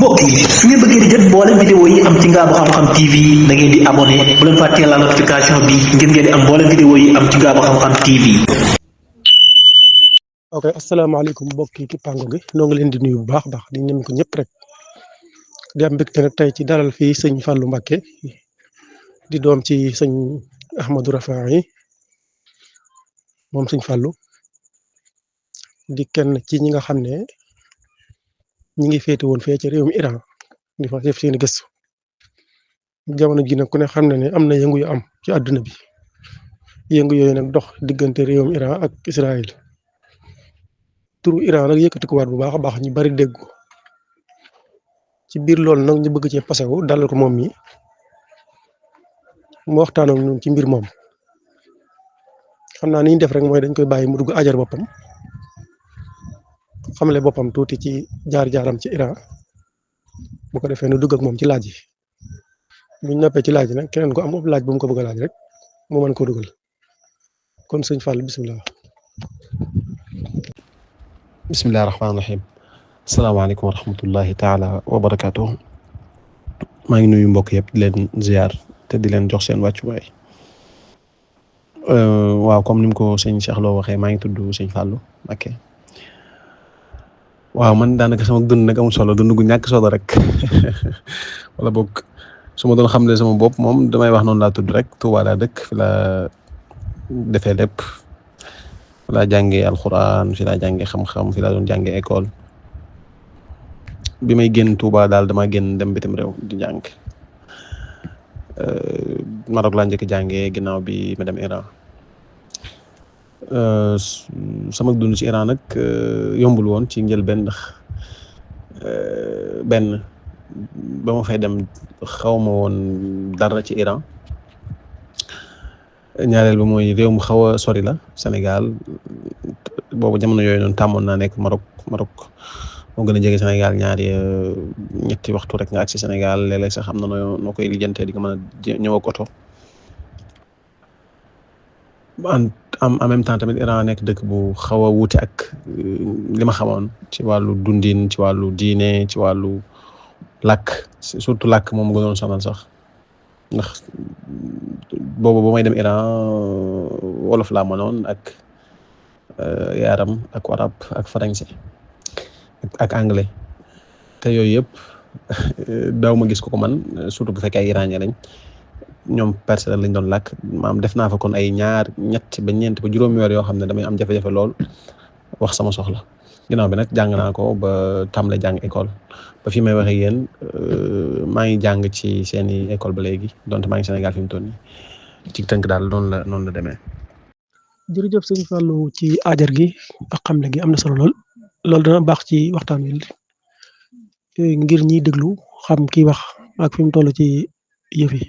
mbokk yi su ngeen bëggee di jot mboolem vidéo yi am ci Ngaabu Xam-Xam TV da ngeen di abonné bu leen fàttee la notification bi ngir ngeen di am mboolem vidéo yi am ci Ngaabu Xam-Xam TV. ok asalaamaaleykum mbokk yi Kippaango gi noo ngi leen di nuyu bu baax baax di nem ko ñëpp rek di am mbégte nag tey ci dalal fii sëñ Fallou Mbacké di doom ci sëñ Ahmadou Rafahi moom sëñ Fallou di kenn ci ñi nga xam ne ñi ngi féete woon fee ci réewum Iran di fa def seeni gëstu jamono ji nag ku ne xam ne am na yëngu yu am ci àdduna bi yëngu yooyu nag dox diggante réewum Iran ak Israël turu Iran nag yëkkati ko waat bu baax a baax ñu bari dégg ko ci biir loolu nag ñu bëgg cee pasewu dalal ko moom mi mu waxtaan ak ñun ci mbir moom xam naa ni ñu def rek mooy dañ koy bàyyi mu dugg ajar boppam xamle boppam tuuti ci jaar-jaaram ci Iran bu ko defee nu dugg ak moom ci laaj yi buñ noppee ci laaj yi nag keneen ko am laaj bu mu ko bëgg a laaj rek mu mën koo dugal kon sëñ Fall bisimilah. bismillahi rahmaani rahim asalaamaaleykum wa rahmatullahi taala wa barakaatuh maa ngi nuyu mbokk yëpp di leen ziar te di leen jox seen wàccuwaay waaw comme ni mu ko sëñ Cheikh Lo waxee maa ngi tudd sëñ Fallou Mbacké waaw man daanaka sama dund nag amul solo dund gu ñàkk solo rek wala boog su ma doon xamle sama bopp moom damay wax noonu laa tudd rek Touba laa dëkk fi laa defee lépp fi laa jàngee alxuraan fi laa jàngee xam-xam fi laa doon jàngee école bi may génn Touba daal dama génn dem bitim réew di jàng Maroc laa njëkk jàngee ginnaaw bi ma dem Iran sama dund ci Iran nag yombul woon ci njëlbeen ndax benn ba ma fay dem xaw ma woon dara ci Iran ñaareel ba mooy réew mu xaw a sori la Sénégal boobu jamono yooyu noonu tàmmoon naa nekk Maroc moo gën a jege Sénégal ñetti waxtu rek nga agsi Sénégal léeg-léeg sax xam na noo koy lijjantee di nga mën a ñëw ak oto en même temps tamit Iran nekk dëkk bu xaw a wuute ak li ma xamoon ci wàllu dundin ci wàllu diine ci wàllu làkk surtout làkk moom gënoon sonal sax ndax boobu ba may dem Iran wolof laa mënoon ak yaaram ak arab ak français ak anglais te yooyu yëpp daaw ma gis ko man surtout bu fekkee ay iranien lañ ñoom personnel lañ doon làkk maam def naa fa kon ay ñaar ñett ba ñeent ba juróomi weer yoo xam ne damay am jafe-jafe lool wax sama soxla ginnaaw bi nag jàng naa ko ba tàmbale jàng école ba fi may waxee yéen maa ngi jàng ci seeni école ba léegi donte maa ngi Sénégal fi mu toll nii ci tënk daal noonu la demee. jërëjëf sëñ Fallou ci ajar gi ak xamle gi am na solo loolu dana baax ci waxtaan wi ngir ñiy déglu xam kii wax ak fi mu toll ci yëf yi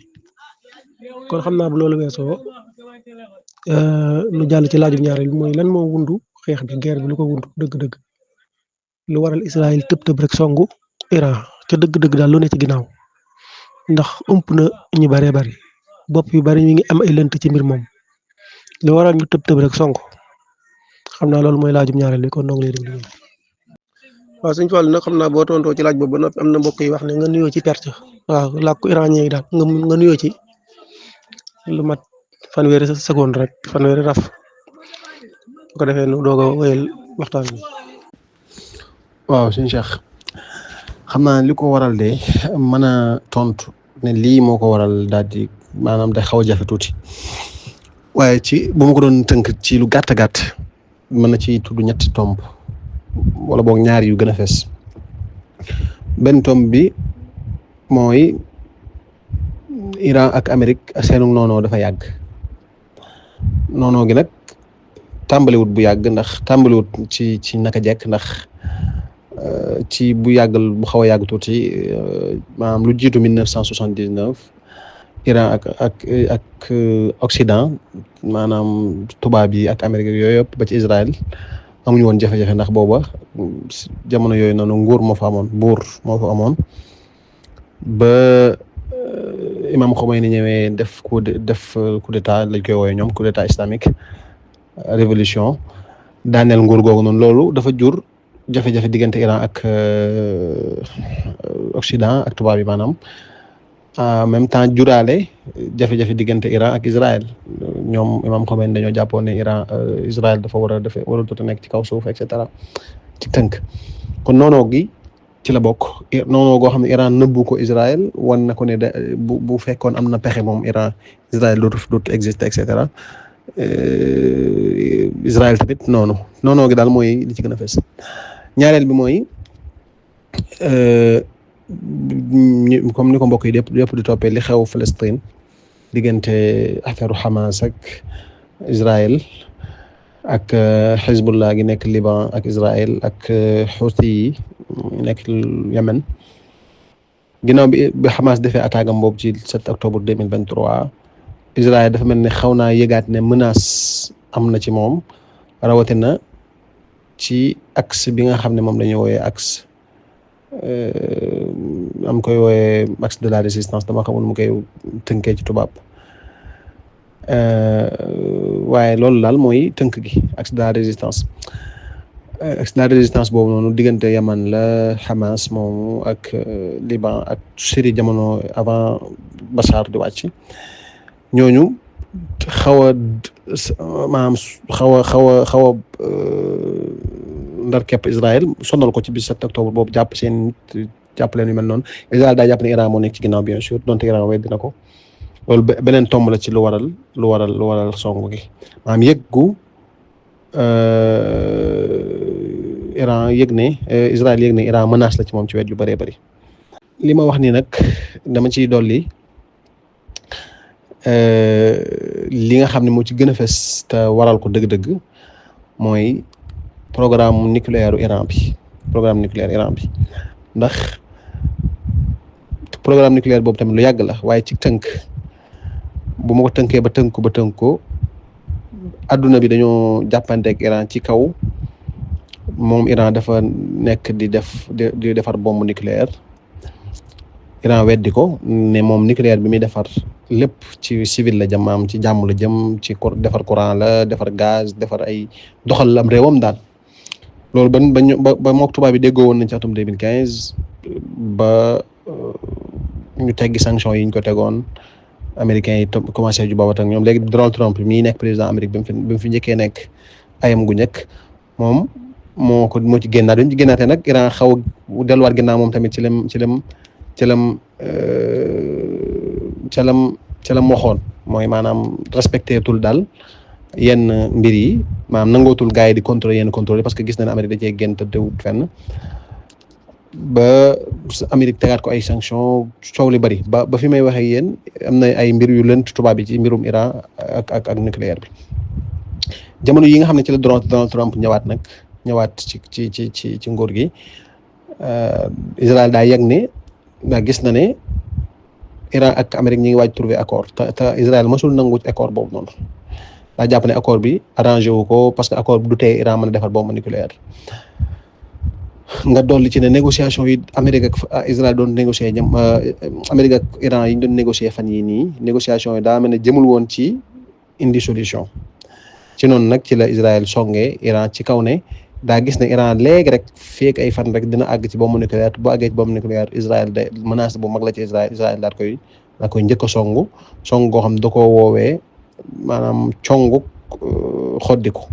kon xam naa bu loolu weesoo nu jàll ci laaju ñaareel bi mooy lan moo wundu xeex bi guerre bi lu ko wundu dëgg-dëgg lu waral Israël tëb rek songu Iran ca dëgg-dëgg daal lu ne ci ginnaaw ndax ëmp na ñu baree bari bopp yu bari ñu ngi am ay lënt ci mbir moom lu waral ñu tëb rek songu xam naa loolu mooy laajum ñaareel bi kon noo ngi lay déglu. waaw sëñ Fall nag xam naa boo tontoo ci laaj boobu ba noppi am na mbokk yi wax ne nga nuyoo ci perte waaw làkku iranien yi daal nga nuyoo ci lu mat fanweeri seconde rek fanweeri raf bu ko defee nu doog a wéyal waxtaan bi. waaw sëñ Cheikh xam naa li ko waral de mën a tontu ne lii moo ko waral daal di maanaam day xaw a jafe tuuti waaye ci bu ma ko doon tënk ci lu gàtt gàtt mën na ci tudd ñetti tomb wala boog ñaar yu gën a fees benn tomb bi mooy Iran ak Amérique seenu noonoo dafa yàgg noonoo gi nag tàmbaliwut bu yàgg ndax tàmbaliwut ci naka jekk ndax ci bu yàggal bu xaw a yàgg tuuti maanaam lu jiitu 1979 Iran ak Occident maanaam tubaab yi ak Amérique yooyu yëpp ba ci Israël amuñu woon jafe-jafe ndax booba jamono yooyu noonu nguur moo fa amoon buur moo fa amoon ba Imam Khomeini ñëwee def coup d'état lañ koy woowee ñoom coup d'état islamique révolution daaneel nguur googu noonu loolu dafa jur jafe-jafe diggante Iran ak Occident ak tubaab yi maanaam en même temps juraale jafe-jafe diggante Iran ak Israël ñoom imam Khomeini dañoo jàppoon ne Israël dafa war a nekk ci kaw suuf et cetera ci tënk kon noonoo gi ci la bokk noonoo goo xam ne Iran nëbbu ko Israël wan na ko ne bu fekkoon am na pexe moom Israël dootu exister et cetera Israël tamit noonoo gi daal mooy li ci gën a fës ñaareel bi mooy comme ni ko mbokk yi yëpp di toppee li xew Palestine diggante affaire Hamas ak Israël ak Hezbollah gi nekk Liban ak Israël ak Houthi yi nekk Yemen ginnaaw bi Hamas defee attaque am boobu ci 7 octobre 2023 Israël dafa mel ne xaw naa yëgaat ne menace am na ci moom rawatina ci axe bi nga xam ne moom la ñuy wooyee axe am koy wooyee axe de la résistance dama xamul mu koy tënkee ci tubaab waaye loolu daal mooy tënk gi axe de la résistance boobu noonu diggante Yaman la Hamas moomu ak Liban ak Syrie jamono avant Bachar di wàcc ñooñu xaw a ndar képp Israël sonal ko ci bis 7 octobre boobu jàpp leen yu mel noonu Israël daa jàpp ne Iran moo nekk ci ginnaaw bien sûr donte Iran weddi na ko loolu beneen tomb la ci lu waral song gi maanaam yëggu Iran Israël yëg ne Iran menace la ci moom ci wet yu bëree bëri li ma wax nii nag dama ciy dolli li nga xam ne moo ci gën a fës te waral ko dëgg-dëgg mooy programme nucléaire Iran bi ndax programme nucléaire boobu tamit lu yàgg la waaye ci tënk bu ma ko tënkee ba tënk ko adduna bi dañoo jàppanteeg Iran ci kaw moom Iran dafa nekk di defar bombe nucléaire Iran weddi ko ne moom nucléaire bi muy defar lépp ci civil la jëm am ci jàmm la jëm ci defar courant la defar gaz defar ay doxal am réewam daal loolu ba mook tubaab bi déggoo woon nañ ci atum 2015 ba ñu teggi sanction yi ñu ko tegoon américains yi commencé ju boobat ak ñoom léegi Donald Trump mii nekk président Amérique bi mu fi njëkkee nekk ayam gu njëkk moom moo ci génnaat bi mu ci génnaatee nag Iran xaw a delluwaat ginnaaw moom tamit ci lam waxoon mooy maanaam respecté tul daal yenn mbir yi maanaam nangootul gars yi di contrôler yenn contrôle parce que gis na ne Amérique da cee génn te teewut fenn ba Amérique tegaat ko ay sanction coow li bari ba fi may waxee yéen am na ay mbir yu lënt tubaab yi ci mbirum Iran ak nucléaire bi jamono yi nga xam ne ci la Donald Trump ñëwaat ci nguur gi Israël daa yegg ne daa gis na ne Iran ak Amérique ñi ngi waaj trouver accord te Israël mosul nangu accord boobu noonu daa jàpp ne accord bi arrangé wu ko parce que accord bi du tee Iran mën a defar bombe nucléaire nga dolli ci ne négociation yi Amérique ak Israël doon négocier Amérique ak Iran yi ñu doon négocier fan yii nii négociation yi daa mel ne jëmul woon ci indi solution ci noonu nag ci la Israël songee Iran ci kaw ne daa gis ne Iran léegi rek feek ay fan rek dina àgg ci bombe nucléaire bu àggee ci bombe nucléaire Israël de menace bu mag la ci Israël daal koy njëkk a song goo xam da koo woowee maanaam congu xoddiku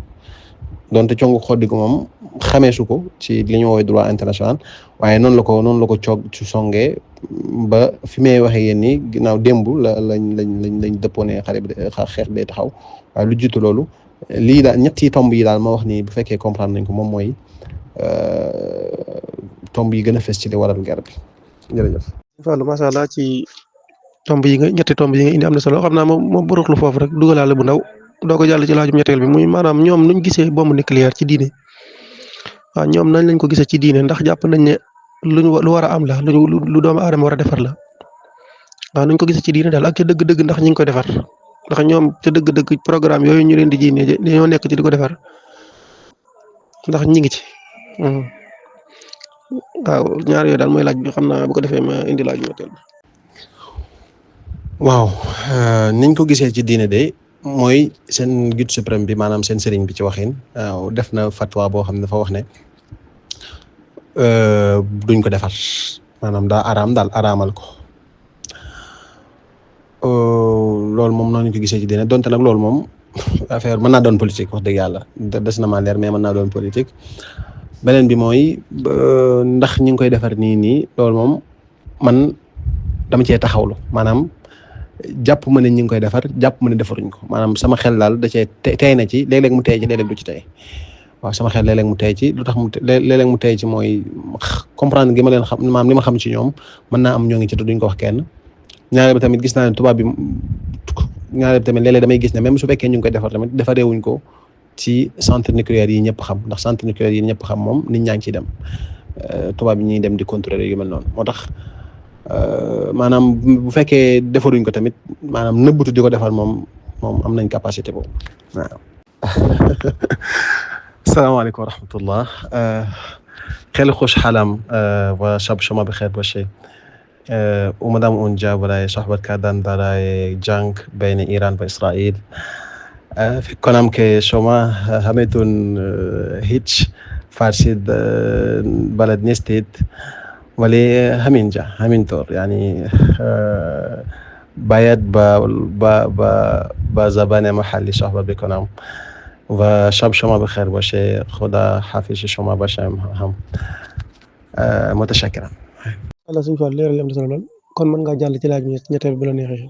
donte congu xoddiku moom xameesu ko ci li ñu woowee droit international waaye noonu la ko ci songee ba fi may waxee yéen ni ginnaaw démb lañ dëppoone xeex bee taxaw waaye lu jiitu loolu lii daal ñetti tomb yi daal ma wax ni bu fekkee comprendre nañ ko moom mooy tomb yi gën a fës ci li waral guerre bi jërëjëf. Fallou macha allah ci ñetti tomb yi nga indi am na solo xam naa moom buruxlu foofu rek dugalaale bu ndaw doo ko jàll ci laajum ñetteel bi muy maanaam ñoom nuñ gisee bombe nucléaire ci diine waaw ñoom nañ lañ ko gisee ci diine ndax jàpp nañ ne lu war a am la lu doomu aadama war a defar la waaw nuñ ko gisee ci diine daal ak ca dëgg-dëgg ndax ñi ngi koy defar ndax ñoom ca dëgg-dëgg programme yooyu ñu leen di jiine dañoo nekk ci di ko defar ndax ñi ngi ci waaw ñaar yooyu daal mooy laaj bi xam naa bu ko defee ma indi laaj ñetteel bi. waaw niñ ko gisee ci diine de mooy seen guide suprême bi maanaam seen sëriñ bi ci waxin waaw def na fatwa boo xam ne dafa wax ne duñ ko defar maanaam daa araam daal araamal ko loolu moom noonu ñu ko gisee ci diine donte nag loolu moom affaire mën naa doon politique wax dëgg yàlla des na maa leer mais mën naa doon politique beneen bi mooy ndax ñi ngi koy defar nii loolu moom man dama cee taxawlu maanaam jàpp ma ne ñi ngi koy defar jàpp ma ne defaruñ ko maanaam sama xel daal da cee tey na ci léeg-léeg mu tey ci léeg-léeg du ci tey waaw sama xel léeg-léeg mu tey ci lu tax léeg-léeg mu tey ci mooy comprendre gi ma leen xam maanaam li ma xam ci ñoom mën naa am ñoo ngi ci te duñ ko wax kenn ñaareel bi tamit gis naa ne tubaab bi ñaareel bi tamit léeg-léeg damay gis ne même su fekkee ñu ngi koy defar tamit defareewuñ ko ci centre nucléaire yi ñëpp xam ndax centre nucléaire yi ñëpp xam moom nit ñaa ngi ciy dem tubaab yi ñuy dem di contrôler yu mel noonu moo tax maanaam bu fekkee defaruñ ko tamit maanaam nëbbatu di ko defar moom am nañ capacité boobu waaw. salaamaaleykum wa rahmatullah خیلی خوشحالم و شب شما بخیر باشه اومدم اونجا برای صحبت کردن برای جنگ بین ایران و اسرائیل فکر کنم که شما همتون هیچ فرشید بلد نیستید ولی همینطور یعنی باید با زبان محلی صحبت بکنم و شب شما بخیر باشه خدا حافظ شما باشه هم متشکرم Allah suñu Fall leeral am na solo lool kon mën ngaa jàll ci laaj bi ñetteel bu la neexee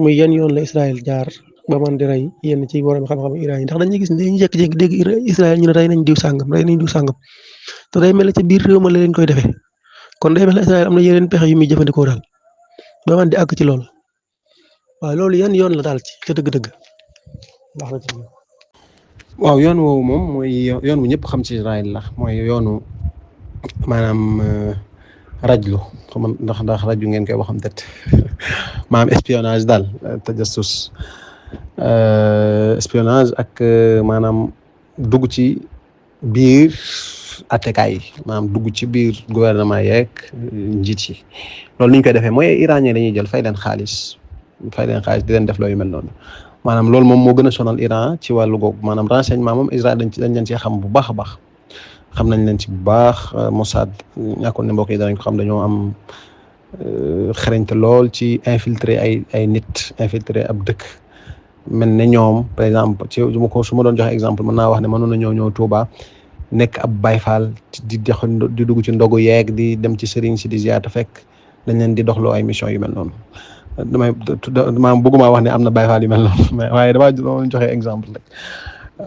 muy yan yoon la Israël jaar ba man di rey yenn ci borom xam-xam Iran yi ndax dañuy gis ne dañuy jékki-jékki dégg Israël ñu ne rey nañ diw sàngam te day mel ne ci biir réew ma la leen koy defee kon day mel ne Israël am na yeneen pexe yu muy jëfandikoo daal ba man di àgg ci loolu waaw loolu yan yoon la daal ci dëgg-dëgg ndax la ci waaw yoon woowu moom mooy yoon wu ñëpp xam ci Israël la mooy yoonu maanaam rajlu xam ndax raju ngeen koy waxam det maanaam espionnage daal tajassus espionnage ak maanaam dugg ci biir attekaay yi maanaam dugg ci biir gouvernement yeeg njiit yi loolu ni ñu koy defee mooy iranien dañuy jël fay leen xaalis di leen def loo yu mel noonu maanaam loolu moom moo gën a sonal Iran ci wàllu googu maanaam renseignement moom Israël dañ leen ci xam bu baax a baax xam nañ leen ci bu baax Mossad ñàkkul ne mbokk yi danañ ko xam dañoo am xarañte lool ci infiltrer ay nit infiltrer ab dëkk mel ne ñoom par exemple su ma doon joxe exemple mën naa wax ne mënoon na ñëw Touba nekk ab Baay Faal di dugg ci ndogu yeeg di dem ci sëriñ si di ziyaata fekk dañ leen di doxloo ay mission yu mel noonu maanaam bëgguma wax ne am na Baay Faal yu mel noonu mais waaye damaa doon joxe exemple rek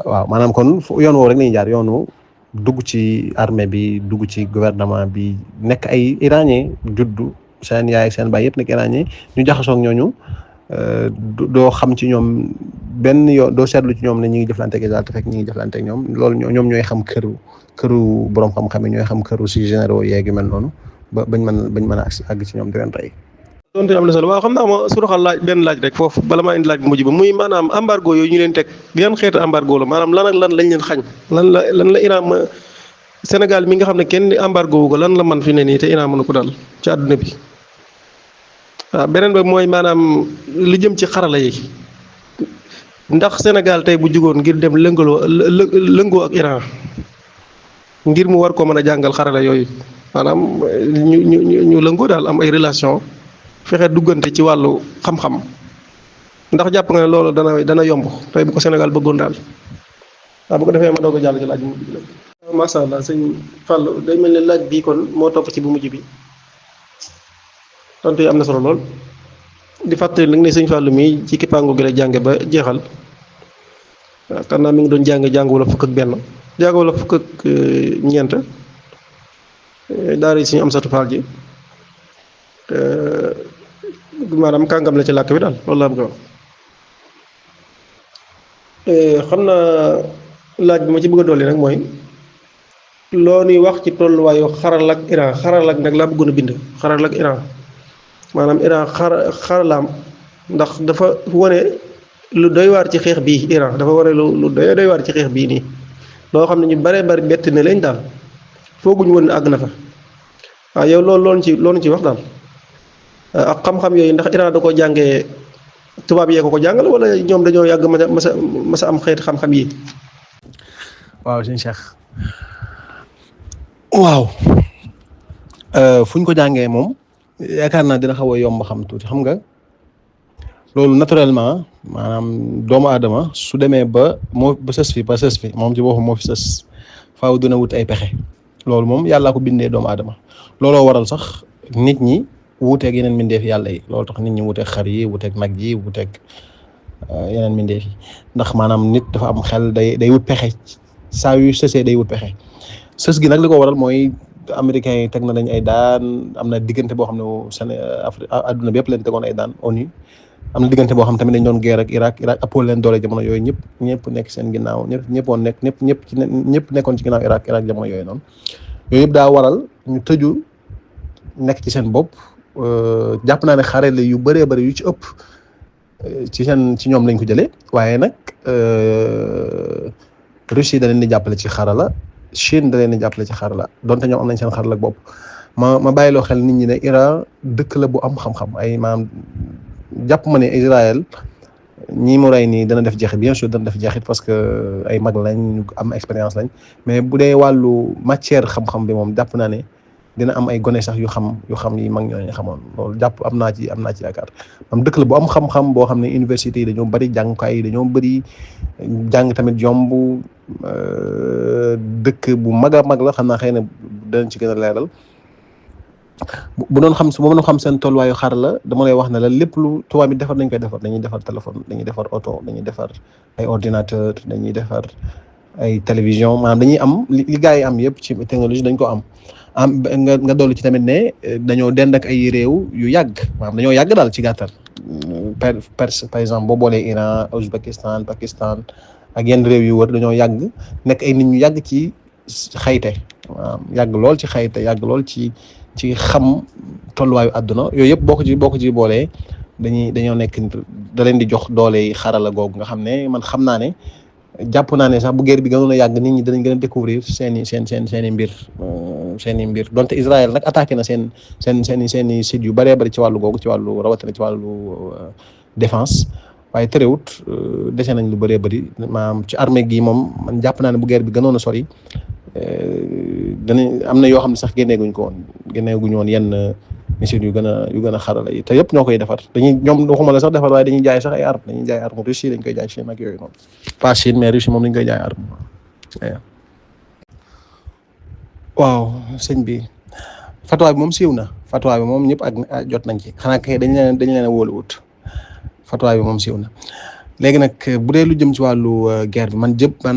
waaw maanaam kon yoon woowu rek lañuy jaar yoonu dugg ci armée bi dugg ci gouvernement bi nekk ay iranien juddu seen yaay seen baay yëpp nekk iranien ñu jaxasoo ak ñooñu doo xam ci ñoom benn yoon doo seetlu ci ñoom ne ñi ngi jëflante ak Israël te fekk ñi ngi jëflante ak ñoom loolu ñoom ñooy xam këru borom xam-xam yi ñooy xam këru si généraux yeeg yu mel noonu bañ mën a àgg ci ñoom di leen rey. donte am na solo waaw xam naa ma su doxal benn laaj rek foofu bala maa indi laaj bu mujj ba muy maanaam embargo yooyu ñu leen teg yan xeetu embargo la maanaam lan ak lan lañ leen xañ lan la Iran Sénégal mi nga xam ne kenn embargo wu ko lan la man fi ne nii te Iran mënu ko daal ci àdduna bi waaw beneen ba mooy maanaam li jëm ci xarala yi ndax Sénégal tey bu jugoon ngir dem lëngoo ak Iran ngir mu war ko mën a jàngal xarala yooyu maanaam ñu lëngoo daal am ay relation fexe duggante ci wàllu xam-xam ndax jàpp nga ne loolu dana yomb tey bu ko Sénégal bëggoon daal waaw bu ko defee ma doog a jàll ci laaj bu mujj bi nag. macha allah sëñ Fall day mel ne laaj bii kon moo topp ci bu mujj bi tontu yi am na solo lool di fàttali nag ne sëñ Fall mii ci kippaango gi la jànge ba jeexal kan naa mi ngi doon jàng wala fukk ak benn jàng wala fukk ak ñeent daara yi suñu am satu Fall ji. maanaam kàngam la ci làkk bi daal loolu laa bëgg a wax xam naa laaj bi ma ci bëgg a dolli nag mooy loo ñuy wax ci tolluwaayu xaral ak Iran xaral ak nag laa bëggoon a bind xaral ak Iran maanaam Iran xaralaam ndax dafa wane lu doy waar ci xeex bii Iran dafa wane lu doy waar ci xeex bii nii loo xam ne ñu bare bari bett ne leen daal fooguñu woon ne àgg na fa waaw yow loolu ci wax daal ak xam-xam yooyu ndax Iran da ko jàngee tubaab yee ko jàngal wala ñoom dañoo yàgg masa am xeeti xam-xam yi. waaw sëñ Cheikh waaw fu ñu ko jàngee moom yaakaar naa dina xaw a yomb xam tuuti xam nga loolu naturellement maanaam doomu aadama su demee ba sës fi moom ci boppam moo fi sës faaw dina wut ay pexe loolu moom yàllaa ko bindee doomu aadama looloo waral sax nit ñi wuuteeg yeneen mbindeef yàlla yi loolu tax nit ñi wuuteeg xar yi wuuteeg nag yi wuuteeg yeneen mbindeef yi ndax maanaam nit dafa am xel day wut pexe saa yu sësee day wut pexe sës gi nag li ko waral mooy américains yi teg na dañ ay daan am na diggante boo xam ne Afrique adduna bi yëpp leen tegoon ay daan ONU am na diggante boo xam tamit dañ doon guerre ak Irak apol leen doole jamono yooyu ñëpp nekk seen ginnaaw ñëpp nekkoon ci ginnaaw Irak jamono yooyu noonu yooyu yëpp daa waral ñu tëju nekk ci seen bopp jàpp naa ne xarale yu bëree bëri yu ci ëpp ci ñoom lañ ko jëlee waaye nag Russie da leen di jàppale ci xarala Chine da leen di jàppale ci xarala donte ñoom am nañ seen xarala bopp ma bàyyiloo xel nit ñi ne Iran dëkk la bu am xam-xam ay maam jàpp ma ne Israël ñi mu rey nii dana def jeexit bien sûr dana def jeexit parce que ay mag lañ ñu am expérience lañ mais bu dee wàllu matière xam-xam bi moom jàpp naa ne dina am ay gone sax yu xam yi mag ñooñu xamoon loolu jàpp am naa ci yaakaar am dëkk la bu am xam-xam boo xam ne université yi dañoo bari jàngukaay yi dañoo bari jàng tamit yomb dëkk bu mag a mag la xam naa xëy na danañ ci gën a leeral bu doon xam seen tolluwaayu xar la dama lay wax ne la lépp lu tubaab bi defar nañ koy defar dañuy defar téléphone dañuy defar oto dañuy defar ay ordinateur dañuy defar ay télévision maanaam dañuy am li gars yi am yëpp ci technologie dañ ko am nga dolli ci tamit ne dañoo dend ak ay réew yu yàgg maanaam dañoo yàgg daal ci gàttal par exemple boo boolee Iran Ouzbékistan Pakistan ak yenn réew yu wër dañoo yàgg nekk ay nit ñu yàgg ci xayte waaw yàgg lool ci xayte yàgg lool ci xam tolluwaayu àdduna yooyu yëpp boo ko ci boolee dañoo nekk da leen di jox doole yi xarala googu nga xam ne man xam naa ne jàpp naa ne sax bu guerre bi gënoon a yàgg nit ñi danañ gën a découvrir seen i mbir donte Israël nag attaqué na seen i sites yu bëree bëri ci wàllu googu ci wàllu rawatina ci wàllu défense waaye terewut dese nañ lu bëree bëri maanaam ci armée gi moom man jàpp naa ne bu guerre bi gënoon a sori danañ am na yoo xam ne sax génneeguñu woon yenn missiles yu gën a xarala yi te yëpp ñoo koy defar ñoom waxuma la sax defar waaye dañuy jaay sax ay armes dañuy jaay arme Russie dañ koy jaay Chine ak yooyu noonu pas Chine mais Russie moom dañ koy jaay arme waaw sëñ bi fatwa bi moom siiw na fatwa bi moom ñëpp ak jot nañ ci xanaa kay dañ leen a wóoluwut fatwa bi moom siiw na léegi nag bu dee lu jëm ci wàllu guerre bi man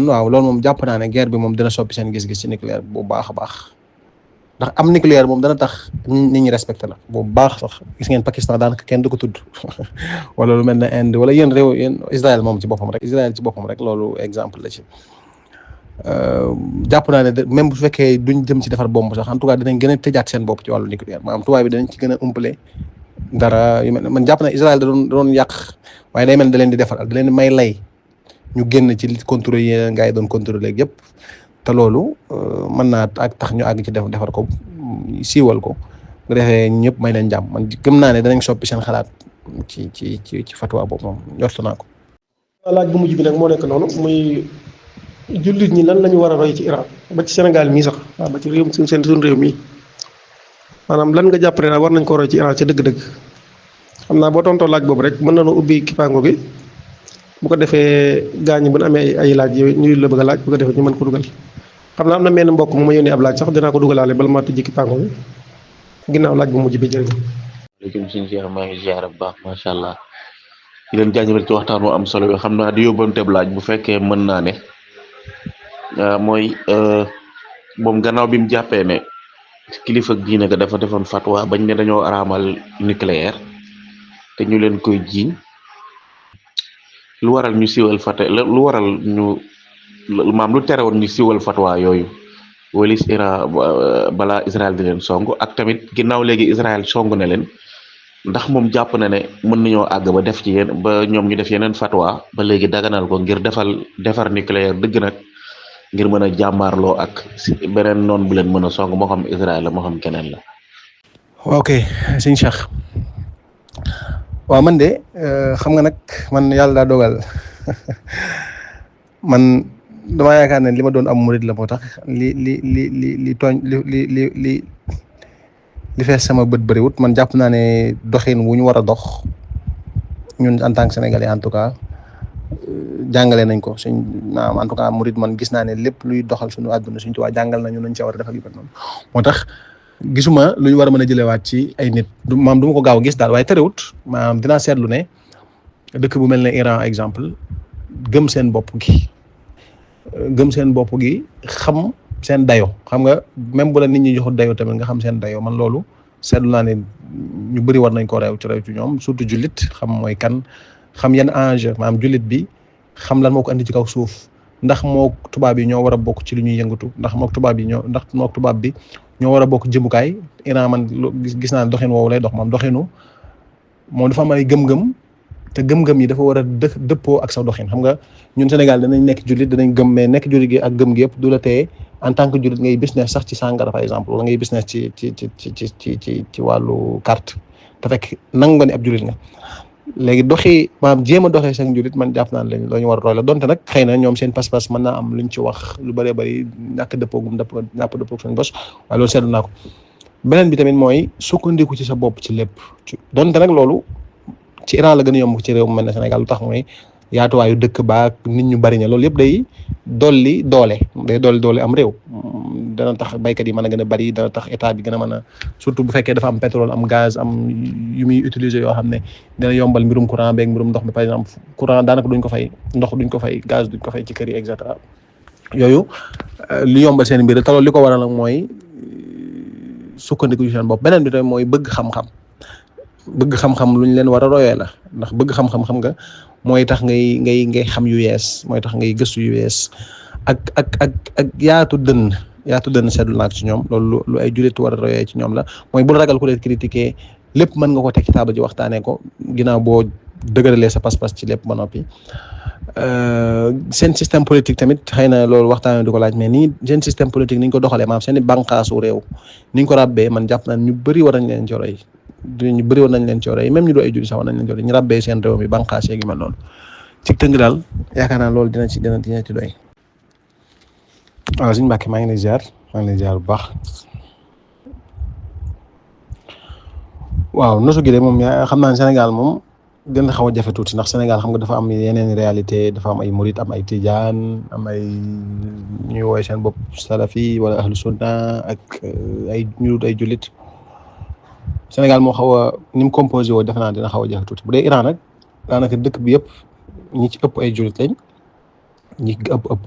waaw loolu moom jàpp naa ne guerre bi moom dina soppi seen gis-gis ci nucléaire bu baax a baax ndax am nucléaire moom dana tax nit ñi respecté la bu baax sax gis ngeen Pakistan daanaka kenn du ko tudd wala lu mel ne Inde wala yéen Israël moom ci boppam rek loolu exemple la ci jàpp naa ne même bu fekkee duñ jëm ci defar bomb sax en tout cas dinañ gën a tëjaat seen bopp ci wàllu nucléaire maanaam tubaab bi danañ ci gën a umpale dara yu mel man jàpp na Israël da doon yàq waaye day mel da leen di defar da leen di may lay ñu génn ci contrôle yi gars yi doon contrôler yëpp te loolu mën naa ak tax ñu àgg ci defar ko siiwal ko bu defee ñëpp may leen jàmm man gëm naa ne danañ soppi seen xalaat ci fatwa boobu moom njort naa ko. laaj bu mujj bi nag moo nekk noonu muy jullit ñi lan la ñu war a roy ci Iran ba ci Sénégal mii sax waaw ba ci réew suñu réew mii maanaam lan nga jàpp ne daal war nañ ko roy ci Iran ca dëgg-dëgg xam naa boo tontoo laaj boobu rek mën nañoo ubbi kippaango gi bu ko defee gaañ ñi bu ñu amee ay laaj yooyu ñu la bëgg a laaj bu ko defee ñu mën ko dugal xam naa am na menn mbokk mu ma yónnee ab laaj sax dinaa ko dugalaale bala ma tijji kippaango gi ginnaaw laaj bu mujj bi jërëjëf. léegi suñu Cheikh maa ngi ziar bu baax macha allah di leen jaajëfal ci waxtaan bu am solo bi xam naa di yóbbanteeb laaj bu fekkee mën naa ne mooy moom gannaaw bi mu jàppee ne kilifa diine ga dafa defoon fatwa bañ ne dañoo araamal nucléaire te ñu leen koy jiiñ lu waral ñu siwal lu waral ñu maam lu terewoon ñu siwal fatwa yooyu walis Iran balaa Israël di leen song ak tamit ginnaaw léegi Israël song na leen ndax moom jàpp na ne mën nañoo àgg ba def ci ba ñoom ñu def yeneen fatwa ba léegi daganal ko ngir defar nucléaire dëgg nag ngir mën a jàmmaarloo ak beneen noon bu leen mën a song moo xam Israël la moo xam keneen la. ok sëñ Cheikh waaw man de xam nga nag man yàlla daa dogal man damaa yaakaar ne li ma doon am murid la moo tax li tooñ li li fees sama bët bëriwut man jàpp naa ne doxin wu ñu war a dox ñun en tant que sénégalais en tout cas jàngale nañ ko suñ naam en tout cas murid man gis naa ne lépp luy doxal suñu àdduna suñ tubaab jàngal nañu nañ ci war a defal yu mel noonu moo tax gisuma lu ñu war a mën a jëlewaat ci ay nit du ma ko gaaw gis daal waaye terewut maanaam dinaa seetlu ne dëkk bu mel ne Iran exemple gëm seen bopp gi xam seen dayo xam nga même bu la nit ñi joxut dayo tamit nga xam seen dayo man loolu seetlu naa ne ñu bëri war nañ ko reew ci ñoom surtout jullit xam mooy kan xam yan enjeu maanaam jullit bi xam lan moo ko andi ci kaw suuf ndax moo tubaab yi ñoo war a bokk ci li ñuy yëngatu ndax moo tubaab bi ñoo war a bokk jëmukaay Iran man gis naa ne doxin woowu lay dox moom doxinu moom dafa am ay gëm-gëm te gëm-gëm yi dafa war a dëppoo ak sa doxin xam nga ñun Sénégal danañ nekk jullit danañ gëm mais nekk jullit gi ak gëm gi yëpp du la teye en tant que jullit ngay business sax ci sàngara par exemple wala ngay business ci wàllu carte te fekk nangu nga ne ab jullit nga léegi doxi maanaam jéem a doxee seen jullit man jàpp naa ne la ñu war a roy la donte nag xëy na ñoom seen pas-pas mën naa am luñ ci wax lu bëree bëri ñàkk dëppoog suñu bos waaye loolu seetlu naa ko beneen bi tamit mooy sukkandiku ci sa bopp ci lépp donte nag loolu ci Iran la gën a yomb ci réew mu mel ne Sénégal lu tax mooy yaatuwaayu dëkk baak nit ñu bari ña loolu yëpp day dolli doole am réew dana tax baykat yi mën a gën a bari dana tax état bi gën a mën a surtout bu fekkee dafa am pétrole am gaz am yu muy utiliser yoo xam ne dina yombal mbirum courant beeg mbirum ndox mi par exemple courant daanaka duñ ko fay ndox duñ ko fay gaz duñ ko fay ci kër yi et cetera yooyu lu yombal seen mbir te loolu li ko waral nag mooy sukkandiku ci seen bopp beneen bi tamit mooy bëgg xam-xam lu ñu leen war a royee la ndax bëgg xam-xam xam nga mooy tax ngay xam yu yees mooy tax ngay gëstu yu yees ak yaatu dënn seetlu naa ci ñoom loolu lu ay jullit war a royee ci ñoom la mooy bul ragal ku leen critiquer lépp mën nga ko teg ci taabal ji waxtaanee ko ginnaaw boo dëgëralee sa pas-pas ci lépp ba noppi seen système politique tamit xëy na loolu waxtaanee du ko laaj mais nii seen système politique ni ñu ko doxalee maanaam seen i bànqaasu réew ni ñu ko ràbbee man jàpp naa ñu bëri war nañ leen ci roy même ñu doo ay jullit sax war nañ leen ci roy ñu ràbbee seen réew mi bànqaas yeegi mel noonu ci tënk daal yaakaar naa loolu dina ci doy. waaw suñu Mbàkke maa ngi lay ziar bu baax waaw nosu gi de moom xam naa ne Sénégal moom gën a xaw a jafe tuuti ndax Sénégal xam nga dafa am yeneen réalité dafa am ay murit am ay tijaan am ay ñuy woowee seen bopp salafi wala ahlu sunna ak ay ñu ay jullit Sénégal moo xaw a ni mu composé woo defe naa dina xaw a jafe tuuti bu dee Iran nag daanaka dëkk bi yëpp ñi ci ëpp ay jullit lañ ñi ëpp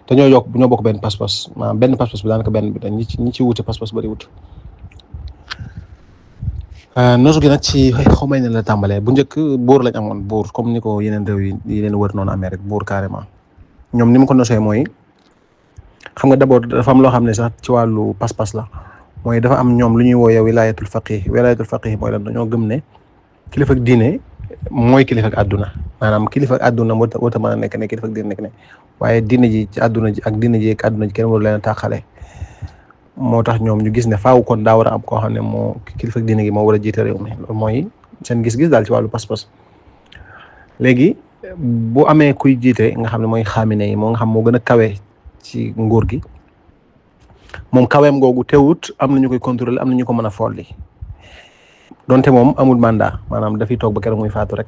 te ñoo bokk benn pas-pas maanaam benn pas-pas bi daanaka benn bi ñi ci wute pas-pas bari wut noosu gi nag ci xaw ma ne la tàmbalee bu njëkk buur lañ amoon buur comme ni ko yeneen réew yi leen wër noonu amee rek buur carrément ñoom ni mu ko nosee mooy xam nga d'abord dafa am loo xam ne sax ci wàllu pas-pas la mooy dafa am ñoom lu ñuy wooyee wilaayatul faqih mooy lan dañoo gëm ne kilifa ak diine mooy kilifa ak àdduna maanaam kilifa ak àdduna wota mën a nekk ne kilifa ak diine nekk ne waaye diine ji ci àdduna ji ak diine ji ak àdduna ji kenn waru leen a tàqale moo tax ñoom ñu gis ne faaw kon daa war a am koo xam ne moo kilifa ak diine gi moo war a jiite réew mi loolu mooy seen gis-gis daal ci wàllu pas-pas léegi bu amee kuy jiite nga xam ne mooy xaamine yi moo nga xam moo gën a kawe ci nguur gi moom kaweem googu teewut am na ñu koy contrôler am na ñu ko mën a folli donte moom amul mandat maanaam dafiy toog ba keroog muy faatu rek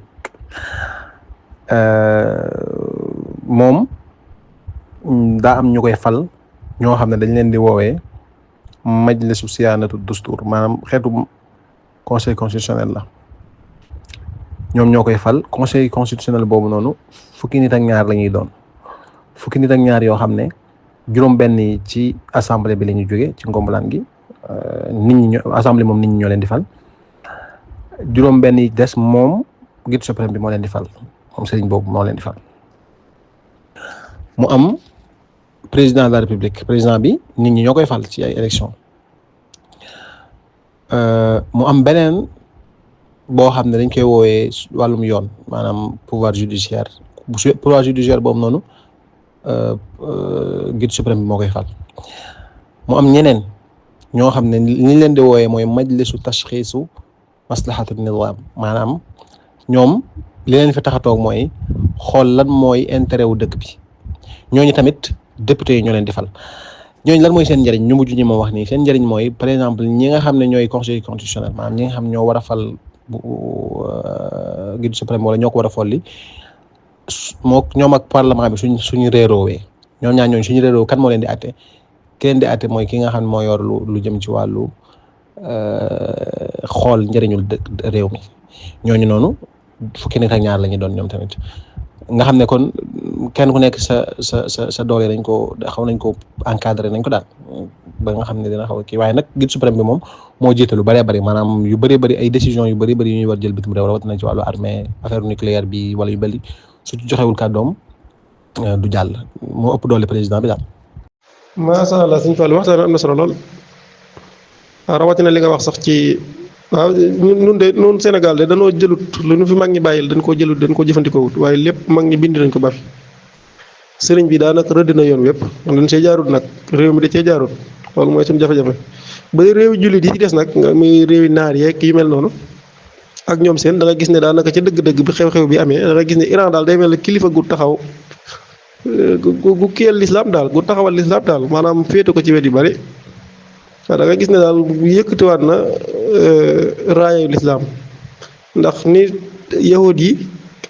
moom daa am ñu koy fal ñoo xam ne dañ leen di woowee majlisu siyaanatu dustuur maanaam xeetu conseil constitutionnel la ñoom ñoo koy fal conseil constitutionnel boobu noonu fukki nit ak ñaar la ñuy doon fukki nit ak ñaar yoo xam ne juróom-benn yi ci assemblée bi la ñuy jógee ci ngombalaan gi assemblée moom nit ñi ñoo leen di fal juróom-benn yi des moom guide suprême bi moo leen di fal moom sëriñ boobu moo leen di fal mu am président de la république président bi nit ñi ñoo koy fal ci ay élection mu am beneen boo xam ne dañ koy woowee wàllum yoon maanaam pouvoir judiciaire boobu noonu guide suprême bi moo koy fal mu am ñeneen ñoo xam ne li leen di woowee mooy majlisu tashxiisu maslahatu nizaam maanaam ñoom li leen fi tax a toog mooy xool lan mooy intérêt wu dëkk bi ñooñu tamit député yi ñoo leen di fal ñooñu lan mooy seen njëriñ ñu mujj ñi ma wax nii seen njëriñ mooy par exemple ñi nga xam ne ñooy conseil constitutionnel maanaam ñi nga xam ñoo war a fal bu guide suprême wala ñoo ko war a folli ñoom ak parlement bi suñu réeroowee ñoom ñaar ñooñu suñu réeroo kan moo leen di àtte kenn di àtte mooy ki nga xam ne moo yor lu jëm ci wàllu xool njëriñul réew mi ñooñu noonu fukki nit ak ñaar la ñu doon ñoom tamit nga xam ne kon kenn ku nekk sa doole nañ ko xaw nañ ko encadré nañ ko daal ba nga xam ne dina xaw a kii waaye nag guide suprême bi moom moo jiite lu bëree bëri maanaam yu bëree bëri ay décision yu bëri bëri yu ñuy war jël bitim réew rawatina ci wàllu armée affaire nucléaire bi wala yu bëri su ci joxewul kàddoom du jàll moo ëpp doole président bi daal. macha allah sëñ Fall waxtaan am na solo lool rawatina li nga wax sax ci waaw ñun Sénégal de danoo jëlut lu ñu fi mag ñi bàyyil dañ koo jëlut dañ koo jëfandikoo wut waaye lépp mag ñi bind nañ ko ba fi sëriñ bi daanaka rëdd na yoon wépp dañ see jaarut nag réew mi da cee jaarut loolu mooy suñu jafe-jafe ba réewi jullit yi ci des nag muy réewi naar yeeg yu mel noonu ak ñoom seen da nga gis ne daanaka ca dëgg-dëgg bi xew-xew bi amee da nga gis ne Iran daal day mel ne kilifa gu taxaw gu kiyal lislaam daal gu taxawal lislaam daal maanaam féete ko ci wet yu bari da nga gis ne daal yëkkatiwaat na raayayu lislaam ndax ni yahud yi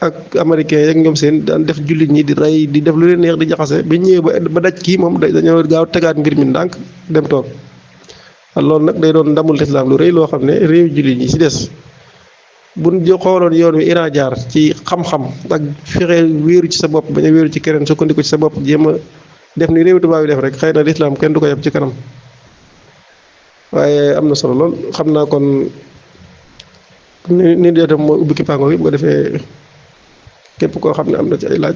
ak américains yeeg ñoom seen daan def jullit ñi di rey di def lu leen neex di jaxase bi ñëwee ba daj kii moom dañoo gaaw tegaat mbir mi ndànk dem toog loolu nag day doon ndamul lislaam lu rëy loo xam ne réew jullit ñi ci des buñ xooloon yoon wi Iran jaar ci xam-xam ak fexe wéeru ci sa bopp bañ a wéeru ci keneen sukkandiku ci sa bopp jéem a def ni réew tubaab yi def rek xëy na lislaam kenn du ko yeb ci kanam waaye am na solo lool xam naa kon ni dee tam mooy ubbi kippaango bi bu ko defee képp koo xam ne am na ci ay laaj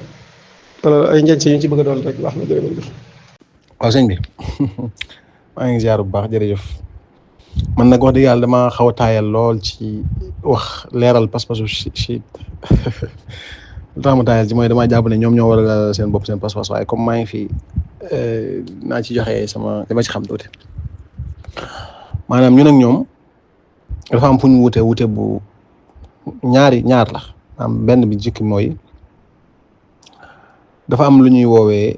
wala ay njañ si ñu ci bëgg a doon rek wax na jërëjëf. waaw sëñ bi maa ngi ziar bu baax jërëjëf man nag wax dëgg yàlla dama xaw a taayal lool ci wax leeral pas-pasu chiite lu tax ma taayal ci mooy damaa jàpp ne ñoom ñoo war a seen bopp seen pas-pas waaye comme maa ngi fi naa ci joxe sama dama ci xam tuuti maanaam ñun ak ñoom dafa am fu ñu wute bu ñaar la am benn bi jikki mooy dafa am lu ñuy woowee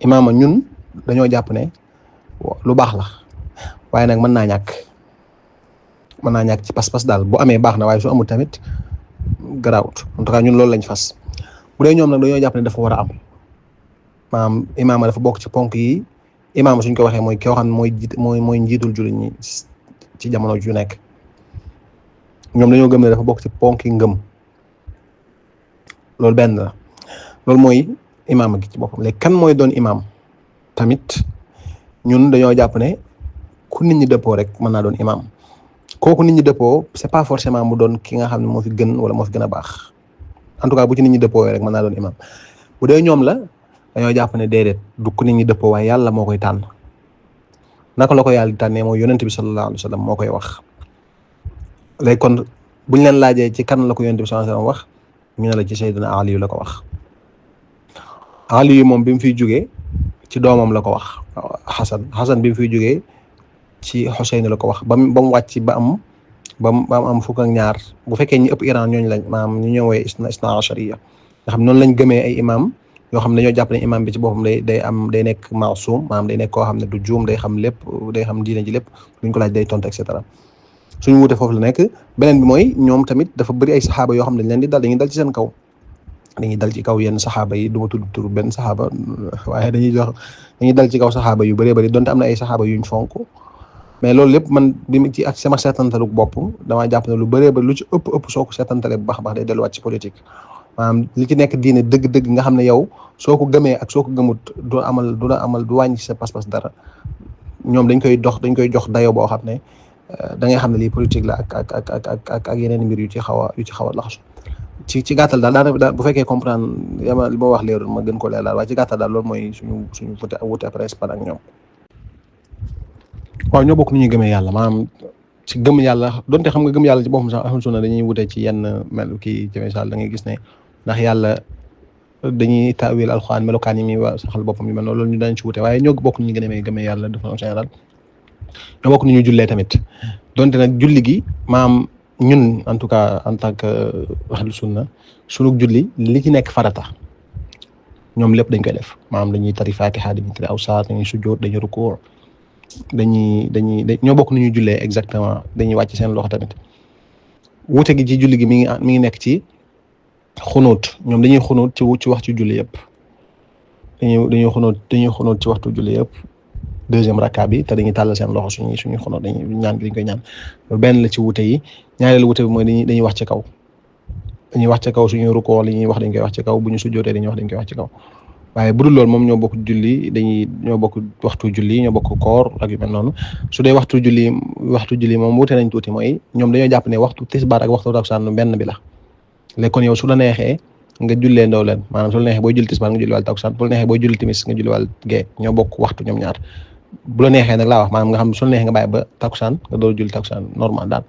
imaama ñun dañoo jàpp ne lu baax la waaye nag mën naa ñàkk ci pas-pas daal bu amee baax na waaye su amul tamit garaawut en tout cas ñun loolu lañ fas bu dee ñoom nag dañoo jàpp ne dafa war a am maanaam imaama dafa bokk ci ponk yi imaama suñ ko waxee mooy koo xam ne mooy njiitul jullit ñi ci jamono ju nekk ñoom dañoo gëm ne dafa bokk ci ponk yi ngëm loolu benn la loolu mooy imaama gi ci boppam léegi kan mooy doon imaam tamit ñun dañoo jàpp ne ku nit ñi dëppoo rek mën naa doon imaam kooku nit ñi dëppoo c'est pas forcément mu doon ki nga xam ne moo fi gën wala moo fi gën a baax en tout cas bu ci nit ñi dëppoo rek mën naa doon imaam bu dee ñoom la dañoo jàpp ne déedéet du ku nit ñi dëppoo waaye yàlla moo koy tànn naka la ko yàlla di tànnee mooy yonent bi sallallahu alayhi wa sallam moo koy wax léegi kon buñ leen laajee ci kan la ko yonent bi sallallahu alayhi wa sallam wax ñu ne la ci Seydina Ali la ko wax Ali moom bi mu fiy jógee ci doomam la ko wax Xasan bi mu fiy jógee ci Xuseyn la ko wax ba mu wàcc ba am fukk ak ñaar bu fekkee ñi ëpp Iran ñooñu lañ maanaam ñu ñëwee isna ashariya nga xam noonu lañ gëmee ay imam yoo xam ne dañoo jàpp ne imam bi ci boppam day nekk maasum maanaam day nekk koo xam ne du juum day xam lépp day xam diine ji lépp luñ ko laaj day tontu et cetera suñu wute foofu la nekk beneen bi mooy ñoom tamit dafa bëri ay saxaaba yoo xam ne dañ leen di dañuy dal ci seen kaw dañuy dal ci kaw yenn saxaaba yi du ma tudd tur benn saxaaba waaye dañuy dal ci kaw saxaaba yu bëree bëri donte am na ay saxaaba yuñ fonk mais loolu lépp man bi ci ak sama seetantalu bopp damaa jàpp ne lu bëree bëri lu ci ëpp soo ko seetantalee bu baax day delluwaat ci politique maanaam li ci nekk diine dëgg-dëgg nga xam ne yow soo ko gëmee ak soo ko gëmut du wàññi sa pas-pas dara ñoom dañ koy jox dayo boo xam ne da ngay xam ne lii politique la ak yeneen mbir yu ci xaw a laxasu ci gàttal daal daanaka bu fekkee comprendre li ma wax leerul ma gën ko leer daal waaye ci gàttal daal loolu mooy suñu wute principal ak ñoom. waaw ñoo bokk ni ñuy gëmee yàlla maanaam ci gëm yàlla donte xam nga gëm yàlla ci boppam sax ahlu sunna dañuy wute ci yenn mel kii ci misaal da ngay gis ne ndax yàlla dañuy taawil alxuraan melokaan yi muy saxal boppam yu mel noonu loolu ñu dañ ci wute waaye ñoo bokk ni ñu gëmee yàlla de façon générale ñoo bokk ni ñu jullee tamit donte nag julli gi maam ñun en tout cas en tant que ahlu sunna sunu julli li ci nekk farata ñoom lépp dañ koy def maanaam dañuy tari Fatiha dañuy tari aw saar dañuy sujjoot dañuy rukuu dañuy ñoo bokk nu ñuy jullee exactement dañuy wàcc seen loxo tamit wuute gi ci julli gi mi ngi nekk ci xunuut ñoom dañuy xunuut ci waxtu julli yëpp dañuy xunuut ci waxtu julli yëpp deuxième rakka bi te dañuy tàllal seen loxo suñuy xunuut dañuy ñaan dañ koy ñaan benn la ci wuute yi ñaareelu wuute bi mooy dañuy wax ci kaw dañuy wax ci kaw suñuy rukkoo li ñuy wax dañ koy wax ci kaw bu ñu sujjootee dañuy wax dañ koy wax ci kaw waaye bu dul loolu moom ñoo bokk julli ñoo bokk waxtu julli ñoo bokk koor ak yu mel noonu su dee waxtu julli moom wuute nañ tuuti mooy ñoom dañoo jàpp ne waxtu tisbaar ak waxtu takkusaan benn bi la léegi kon yow su la neexee nga jullee ndaw leen maanaam su la neexee booy julli tisbaar nga julli wàll takkusaan bu la neexee booy julli timis nga julli wàll gee ñoo bokk waxtu ñoom ñaar bu la neexee nag laa wax maanaam nga xam su la neexee nga bàyyi ba takkusaan nga door julli takkusaan normal daal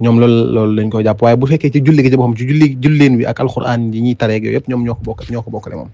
ñoom loolu lañ ko jàpp waaye bu fekkee ci julli gi ci boppam ci julleen wi ak alxuraan yi ñuy tareeg yooyu yëpp ñoom ñoo ko bokkale moom